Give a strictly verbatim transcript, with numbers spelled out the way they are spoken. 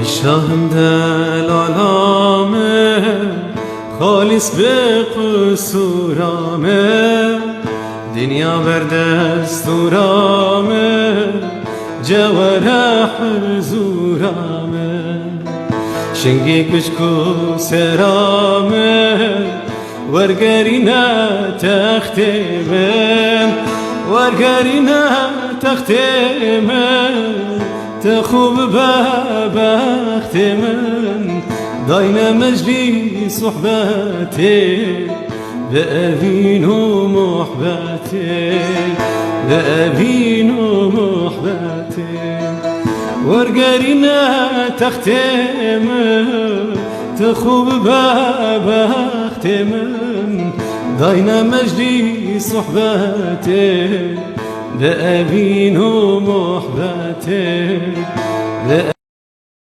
Şahim delala min, xalîs bi qisûra min, dinya ber destûra min, cewere hizûra min. Şingî kuşk û sera min, wergerîne textê min, wergerîne textê min, tu xwe bibe bextê min, dayne meclî sohbetê, bi evîn û muhbetê, bi evîn û muhbetê. Wergerîne textê min, tu xwe bibe bextê min, dayne meclî sohbetê, bi evîn û muhbetê, bi